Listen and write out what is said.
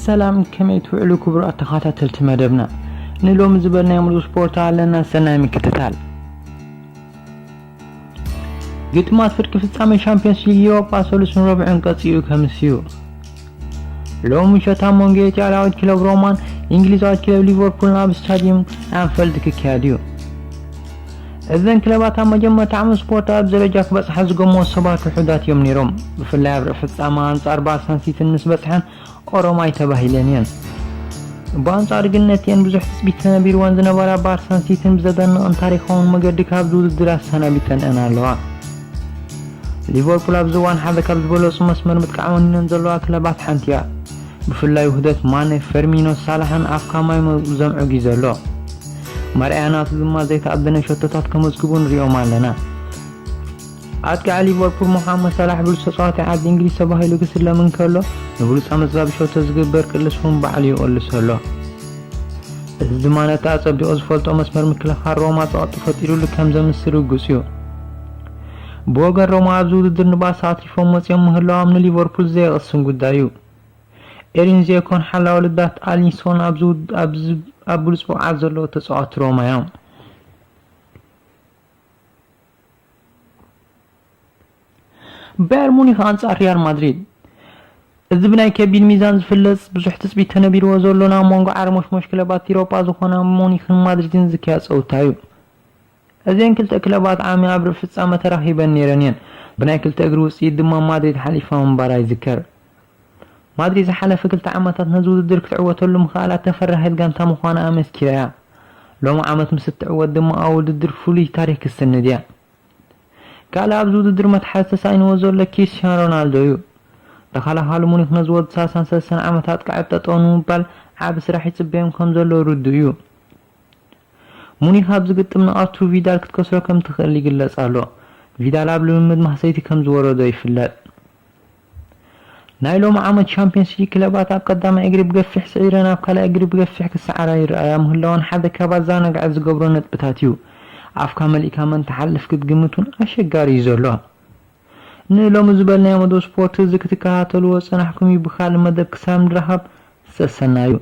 ሰላም፣ ከመይ ትውዕሉ ክቡራት ተኸታተልቲ መደብና? ንሎሚ ዝበልናዮ ሙሉእ ስፖርት ኣለና፣ ሰናይ ምክትታል። ግጥማት ፍርቂ ፍጻመ ሻምፒዮንስ ሊግ ኤውሮጳ ሰሉስን ረቡዕን ቀጺሉ ከምስ እዩ። ሎሚ ምሸት ኣብ መንጎ ኢጣልያዊት ክለብ ሮማን እንግሊዛዊት ክለብ ሊቨርፑልን ኣብ ስታድዩም ኣንፈልድ ክካየድ እዩ። እዘን ክለባት ኣብ መጀመርታ ዓመት ስፖርት ኣብ ደረጃ ክበጽሓ ዝገመቱ ሰባት ውሑዳት እዮም ነይሮም። ብፍላይ ኣብ ርብዒ ፍጻመ ኣንጻር ባርሳን ሲቲን ምስ በጽሐን ኦሮማይ ተባሂለን እየን። ብኣንጻሩ ግን ነቲአን ብዙሕ ትጽቢት ተነቢርወን ዝነበራ ባርሳን ሲቲን ብዘደንቕን ታሪኻውን መገዲ ካብዚ ውድድር ኣሰናቢተንአን ኣለዋ። ሊቨርፑል ኣብዚ እዋን ሓደ ካብ ዝበለጹ መስመር ምጥቃዕ ወኒነን ዘለዋ ክለባት ሓንቲ እያ። ብፍላይ ውህደት ማነ፣ ፈርሚኖ፣ ሳላሕን ኣፍካ ማይ ዘምዕጉ ዘሎ። መርኣያ ናቱ ድማ ዘይተኣደነ ሸቶታት ከመዝግቡ ንሪኦም ኣለና። ኣጥቃዒ ሊቨርፑል ሞሓመድ ሳላሕ ብሉጽ ተጻዋታይ ዓዲ እንግሊዝ ተባሂሉ ክስለም እንከሎ፣ ንብሉጽ ኣመዝጋቢ ሸቶ ዝግበር ቅልስ እውን ባዕሉ ይቕልሶ ኣሎ። እዚ ድማ ነቲ ኣጸቢቑ ዝፈልጦ መስመር ምክልኻል ሮማ ጸቕጢ ፈጢሩሉ ከም ዘምስል ርጉጽ እዩ። ብወገን ሮማ ኣብዚ ውድድር ንባእሲ ኣትሪፎም ወጺኦም ምህላዎም ንሊቨርፑል ዘየቕስን ጉዳይ እዩ። ኤሪን ዜኮን ሓላዊ ልዳት ኣሊሶን ኣብዚ ውድ-፣ ኣብዚ፣ ኣብ ብሉጽ ብቕዓት ዘለዉ ተጻወትቲ ሮማ እዮም። ባየር ሙኒክ ኣንጻር ሪያል ማድሪድ። እዚ ብናይ ከቢድ ሚዛን ዝፍለጽ ብዙሕ ትጽቢት ተነቢርዎ ዘሎ ናብ መንጎ ዓርሞሽሞሽ ክለባት ኢሮጳ ዝኾና ሙኒክን ማድሪድን ዝካየድ ጸውታ እዩ። እዘን ክልተ ክለባት ዓሚ ኣብ ርብ ፍጻመ ተራኺበን ነይረን እየን። ብናይ ክልተ እግሪ ውጽኢት ድማ ማድሪድ ሓሊፋ ምንባራ ይዝከር። ማድሪድ ዝሓለፈ ክልተ ዓመታት ነዚ ውድድር ክትዕወተሉ ምኽኣላ ተፈራሂት ጋንታ ምዃና ኣመስኪራ እያ። ሎሚ ዓመት ምስ እትዕወት ድማ ኣብ ውድድር ፍሉይ ታሪኽ ክትስንድ እያ። ካልእ ኣብዚ ውድድር መትሓዚ ተሳኢንዎ ዘሎ ክሪስቲያኖ ሮናልዶ እዩ። ተኸላኻሊ ሙኒክ ነዚ ወዲ ሰላሳን ሰለስተን ዓመት ኣጥቃዒ ጠጠው ንምባል ዓቢ ስራሕ ይጽበዮም ከም ዘሎ ርዱእ እዩ። ሙኒክ ኣብ ዝግጥም ንኣርቱር ቪዳል ክትከስሮ ከም ትኽእል ይግለጽ ኣሎ። ቪዳል ኣብ ልምምድ ማህሰይቲ ከም ዝወረዶ ይፍለጥ። ናይ ሎሚ ዓመት ሻምፒዮንስ ሊግ ክለባት ኣብ ቀዳማይ እግሪ ብገፊሕ ስዒረን ኣብ ካልኣይ እግሪ ብገፊሕ ክሰዓራ ይረኣያ ምህላወን ሓደ ካብ ኣዘናጋዒ ዝገብሮ ነጥብታት እዩ። ኣፍካ መሊእካ መን ትሓልፍ ክትግምት እውን ኣሸጋሪ እዩ ዘሎ። ንሎሚ ዝበልናዮ መደብ ስፖርት እዚ ክትከታተልዎ ዝጸናሕኩም እዩ። ብኻልእ መደብ ክሳብ ንራኸብ ሰሰናዩ።